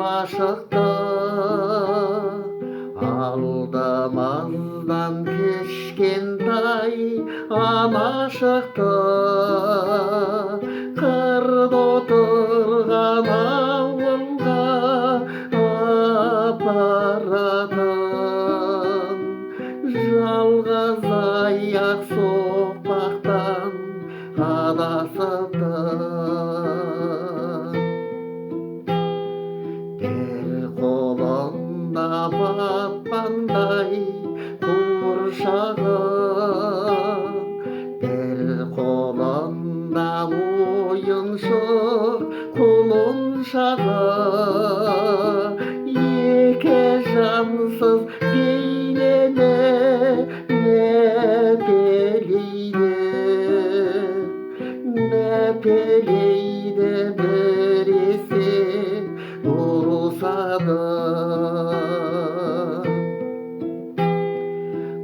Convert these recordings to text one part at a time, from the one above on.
Шықты алдымыздан кішкентай ана шықты, қырда отырған ауылға апаратын жалғыз аяқ соқпақтан адасыпты. Бір қолында батпандай қуыршағы, бір қолында ойыншық құлыншағы, екі жансыз бейнені мәпелейді, мәпелейді, біресе ұрысады.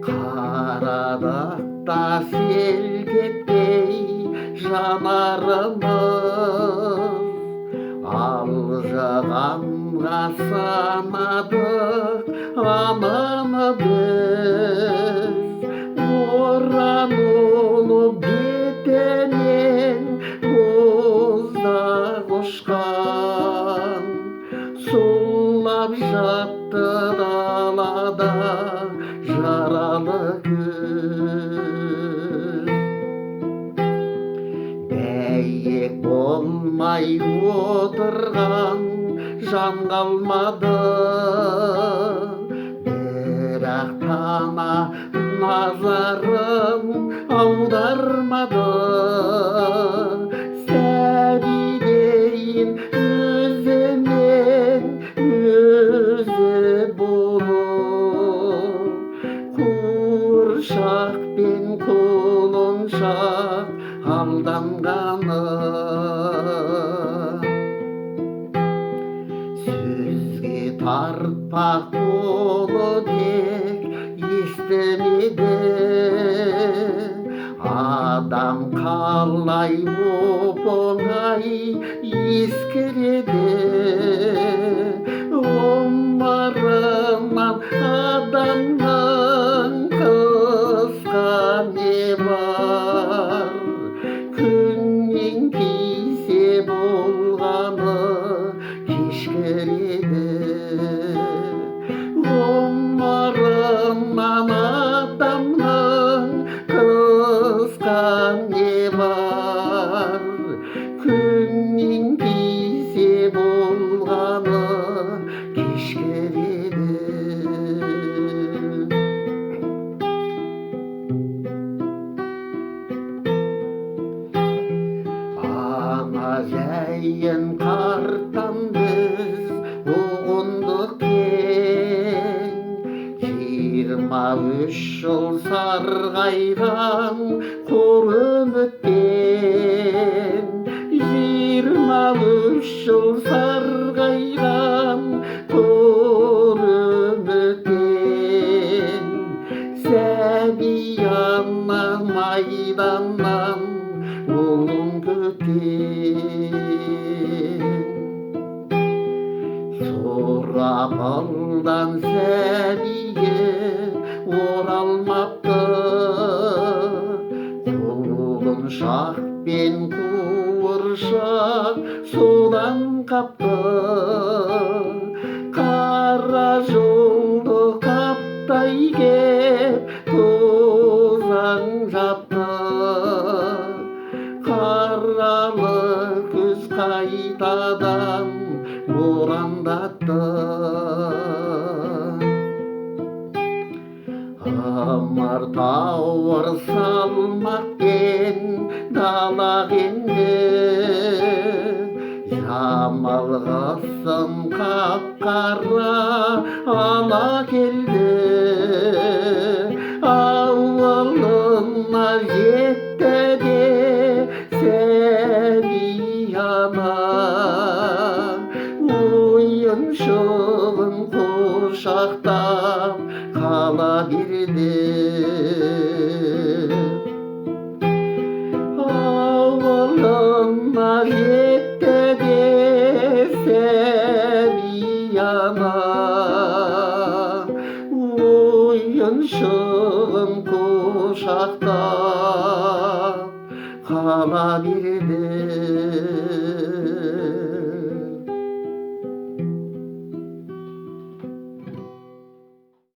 Қарадық та селт етпей жанарымыз, алжығанға санадық ананы біз. Оранулы бетінен боздақ ұшқан, сұлап жатты далада жаралы күз. Бәйек болмай отырған жан қалмады, бірақ тана назарын аудармады. Сәбидейін өзімен өзі болып, қуыршақ пен құлыншақ алданғаны. Сөзге тартпақ болып естімеді, адам қалай оп оңай ескіреді. Ғұмырынан адамның қысқа не бар, күннен кисе болғаны кешкіреді. Ғұмырынан адамның қысқа не бар, күннен кисе болғаны кешкіреді. Ана жайын қарттан біз ұғындық кең, 23 жыл сарғайған қор үмітпен, 23 жыл сарғайған қор үмітпен. Сәби ана майданнан ұлын күткен. Сұрапылдан сәбиі оралмапты, құлыншақ пен қуыршақ содан қапты. Қара жолды қаптай кеп тозаң жапты, қаралы күз қайтадан борандатты. Ымырт ауыр салмақпен дала енді, жамылғысын қап-қара ала келді. Ауылына жетті де сәби ана, ойыншығын құшақтап қала берді. Ауылына жетті де сәби Ойыншығын құшақтап қала берді.